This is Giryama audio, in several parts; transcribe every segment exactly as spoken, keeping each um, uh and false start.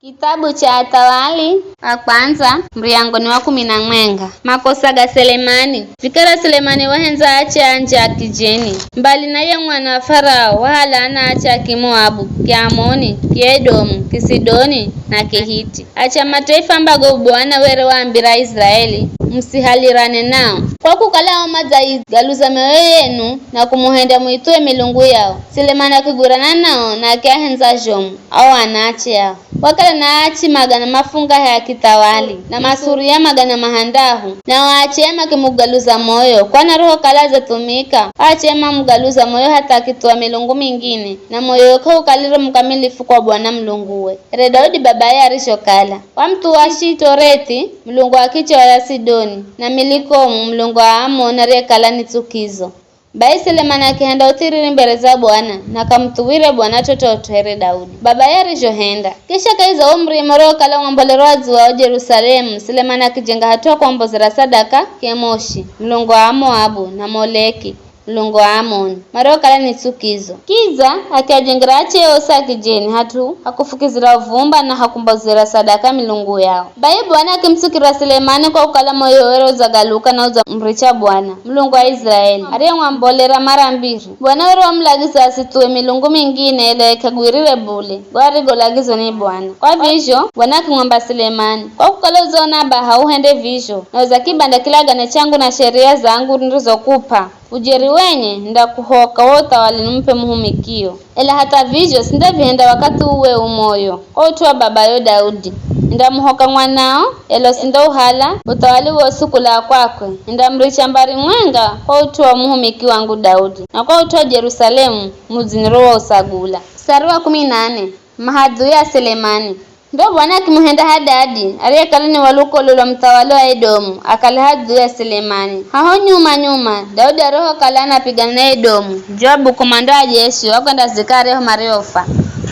Kitabu cha Athawali wa kwandza, muryango ni wa kumi na mwenga. Makosa ga Selemani. Vikara Selemani wahendza ache anji a kijeni, mbali na ye mwana wa Farao, wahala anaache a Kimoabu, Kiamoni, Kiedomu, Kisidoni na Kihiti. Ache a mataifa ambago Bwana were waambira Aisiraeli, musihalirane nao. Kwa kukala ao madzaigaluza mioyo yenu na kumuhenda muithuwe milungu yao, Selemani akigwirana nao na akiahendza zhomu ao anaache ao. Wakala na aache magana mafungahe a kithawali, na masuria magana mahandahu, na o aache makimugaluza moyo, kwani arihokala adzathumika, o aache mamugaluza moyo hatha akithuwa milungu mingine, na moyowe k'aukalire mukamilifu kwa Bwana Mulunguwe, here Daudi babaye arizhokala. Wamuthuwa Ashitorethi, mulungu wa kichewa ya Sidoni, na Milikomu, mulungu wa Aamoni ariyekala ni tsukizo. Bai Selemani akihenda uthiriri mbere za Bwana, na k'amuthuwire Bwana t'ot'ot'o here Daudi babaye arizhohenda. Kisha kahi za wo murima uriwokala wambolerwa dzuwa o Jerusalemu, Selemani akijenga hat'u ha kuombozera sadaka Kemoshi, mulungu wa Amoabu, na Moleki, mulungu wa Aamoni, mariokala ni tsukizo. Kidza akiajengera ache osi a kijeni hat'u ha kufukizira uvumba na ha kumbozera sadaka milungu yao. Bai Bwana akimutsukira Selemani kwa kukala moyo were udzagaluka na udzamuricha Bwana, Mulungu wa Israeli, ariyemwambolera mara mbiri. Bwana were wamulagiza asithuwe milungu mingine ela ikagwirire bule, go arigolagizwa ni Bwana. Kwa vizho, Bwana akimwamba Selemani, kwa kukala udzaona baha uhende vizho, na uza kibanda kilagane changu na sheria zangu nirizokup'a, ujeri wenye ndakuhoka wo uthawali nimup'e muhumikio. Ela hatha vizho sindavihenda wakathi uwe umoyo, kwa ut'u wa babayo Daudi. Nindamuhoka mwanao, ela usindauhala uthawali wosi kulaa kwakwe. Nindamuricha mbari mwenga kwa ut'u wa muhumiki wangu Daudi, na kwa ut'u wa Jerusalemu, mudzi niriwousagula. Mstari wa kumi na nne. Mahadhui a Selemani. Ndo Bwana akimuhenda Hadadi, ariyekala ni wa lukolo lwa muthawali wa Edomu, akale hadhui ya Selemani. Haho nyuma-nyuma, Daudi arihokala anapigana na Edomu, Joabu komanda wa jeshi wakwendazika aryahu mariofa.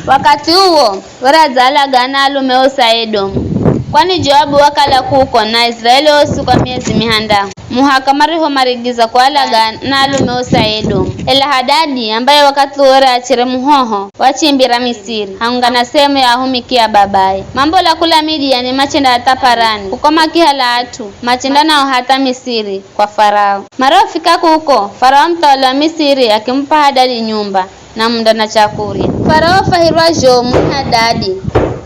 Wakathi uwo, were adzaalagana alume osi a Edomu, kwani Joabu wakala kuko na Aisiraeli osi kwa miezi mihandahu, muhaka marihomarigiza kualagana na alume osi a Edomu. Ela Hadadi, ambaye wakathi uwo were achere muhoho, wachimbira Misiri, haungana sehemu ya ahumiki a babaye. Mambola kula Midiani machenda hatha Parani, kuko makihala at'u, machenda nao hatha Misiri, kwa Farao. Marihofika kuko, Farao muthawali wa Misiri akimup'a Hadadi nyumba, na munda na chakurya. Farao wafwahirwa zhomu ni Hadadi,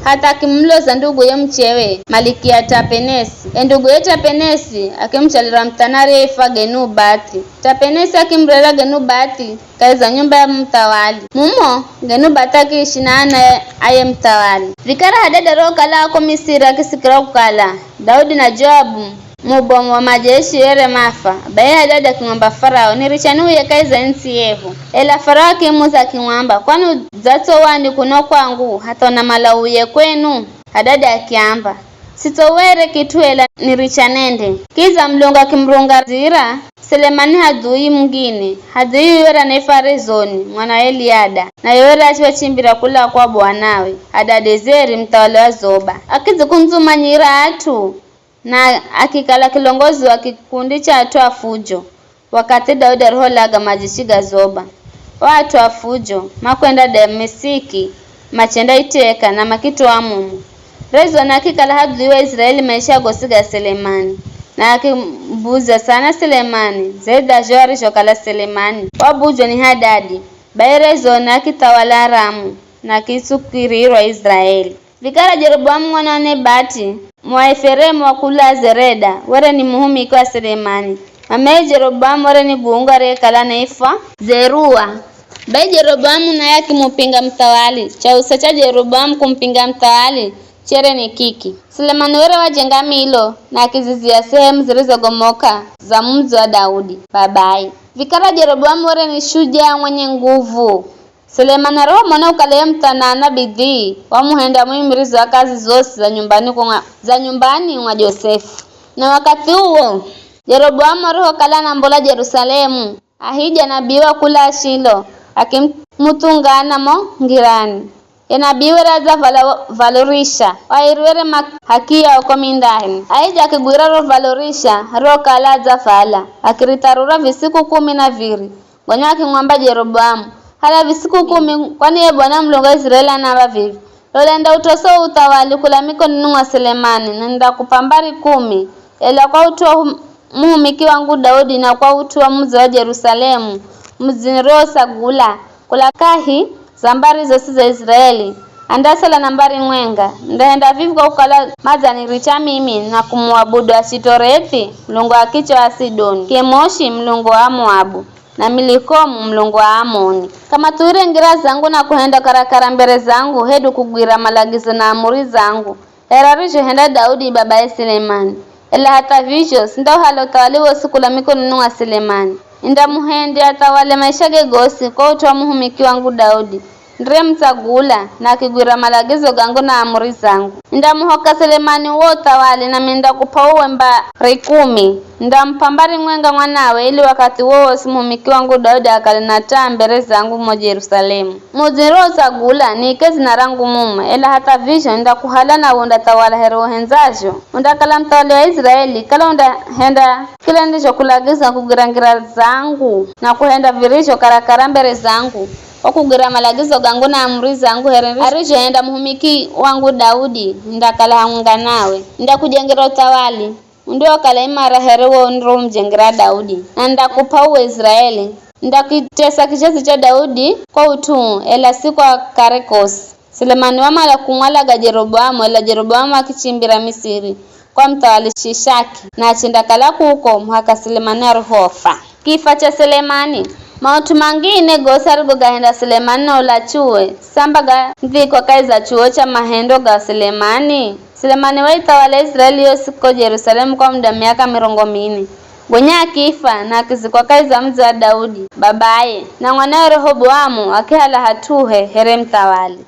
hatha akimuloza nduguye muchewe, Malikia Tapenesi. E nduguye Tapenesi akimuchalira muthana ariyeifwa Genubathi. Tapenesi akimurera Genubathi kahi za nyumba ya muthawali. Mumo, Genubathi akiishi na ana a ye muthawali. Vikara Hadadi arihokala ako Misiri akisikira kukala Daudi na Joabu, mubomu wa majeshi were mafa, bai Hadadi akimwamba Farao, "Niricha niuye kahi za entsi yehu." Ela Farao akimuza akimwamba, "Kwani udzatsowa ni kuno kwangu, hatha unamala uye kwenu?" Hadadi akiamba, "Sitsowere kit'u ela niricha nende." Kidza Mulungu akimurunga ndzira Selemani hadhui mungine. Hadhui yuyu were anaifwa Rezoni, mwana wa Eliada, naye were achiwachimbira kula kwa bwanawe, Hadadezeri, muthawali wa Zoba. Akidzikundzumanyira at'u, na akikala kilongozi wa kikundi cha at'u a fujo, wakathi Daudi ariholaga majeshi ga Zoba. O at'u a fujo makwenda Damesiki, machenda iteka na makitoa mumo. Rezoni akikala hadhui wa Israeli maisha gosi ga Selemani, na akimbuza sana Selemani, zaidi ya zho arizhokala Selemani wabujwa ni Hadadi. Bai Rezoni akithawala Aramu, na akitsukirirwa Israeli. Vikara Jeroboamu mwana wa Nebati, Muaeferemu wa kula Zereda, were ni muhumiki wa Selemani. Mameye Jeroboamu were ni guungu ariyekala anaifwa Zerua. Bai Jeroboamu naye akimupinga muthawali. Chausa cha Jeroboamu kumupinga muthawali chere ni kiki. Selemani were wajenga Milo na akizizia sehemu zirizogomoka za mudzi wa Daudi, babaye. Vikara Jeroboamu were ni shujaa mwenye nguvu. Selemani arihomona ukala ye muthana ana bidii, wamuhenda muimirizi wa kazi zosi za nyumbani kwa, za nyumbani mwa Josefu. Na wakathi uwo, Jeroboamu arihokala anambola Jerusalemu, Ahija nabii wa kula Shilo akimuthungana mo ngirani. Ye nabii were adzavala valo risha, o airi were ma-, hakiya uko mindani. Ahija akigwira ro valo risha rokala adzavala, akiritharura visiku kumi na viri. Gonya akimwamba Jeroboamu, "Hala visiku kumi, kwani ye Bwana Mulungu wa Israeli anaamba vivi, Lola, nindautosa uthawali kula mikononi mwa Selemani, na nindakup'a mbari kumi, ela kwa ut'u wa hum- muhumiki wangu Daudi, na kwa ut'u wa mudzi wa Jerusalemu, mudzi niriwosagula kula kahi za mbari zosi za Israeli, andasala na mbari mwenga. Nindahenda vivi kwa kukala madzaniricha mimi na kumuabudu Ashitorethi, mulungu wa kiche wa Sidoni, Kemoshi, mulungu wa Moabu, na Milikomu, mulungu wa Amoni. Kamathuwire ngira zangu na kuhenda karakara mbere zangu, hedu kugwira malagizo na amuri zangu, here arizhohenda Daudi babaye Selemani. Ela hatha vizho, sindauhala uthawali wosi kula mikononi mwa Selemani. Nindamuhendya athawale maishage gosi kwa ut'u wa muhumiki wangu Daudi, niriyemutsagula, na akigwira malagizo gangu na amuri zangu. Nindamuhoka Selemani uwo uthawali, nami nindakup'a uwe mbari kumi. Nindamup'a mbari mwenga mwanawe, ili wakathi uwo wosi muhumiki wangu Daudi akale na taa mbere zangu mo Jerusalemu. Mudzi niriwotsagula, niike dzina rangu mumo, ela hatha vizho nindakuhala nawe undathawala here uhendzazho. Undakala muthawali wa Israeli, kala undahenda kila nirizhokulagiza kugwira ngira zangu, na kuhenda virizho karakara mbere zangu, kwa kugwira malagizo gangu na amuri zangu, here arizhohenda muhumiki wangu Daudi, nindakala hamwenga nawe. Nindakujengera uthawali, undiwokala imara here wo niromujengera Daudi, na nindakup'a uwe Israeli. Nindakitesa kizazi cha Daudi kwa ut'u uu, ela si kwa kare kosi. Selemani wamala kumwalaga Jeroboamu, ela Jeroboamu akichimbira Misiri kwa muthawali Shishaki, na achendakala kuko muhaka Selemani arihofa. Kifa cha Selemani. Maut'u mangine gosi arigogahenda Selemani na ulachuwe, samba gandhikwa kahi za chuwo cha mahendo ga Selemani. Selemani waithawala Israeli yosi ko Jerusalemu kwa muda miaka mirongo mine. Gonya akifa na akizikwa kahi za mudzi wa Daudi, babaye, na mwanawe Rehoboamu akihala hat'uhe here muthawali.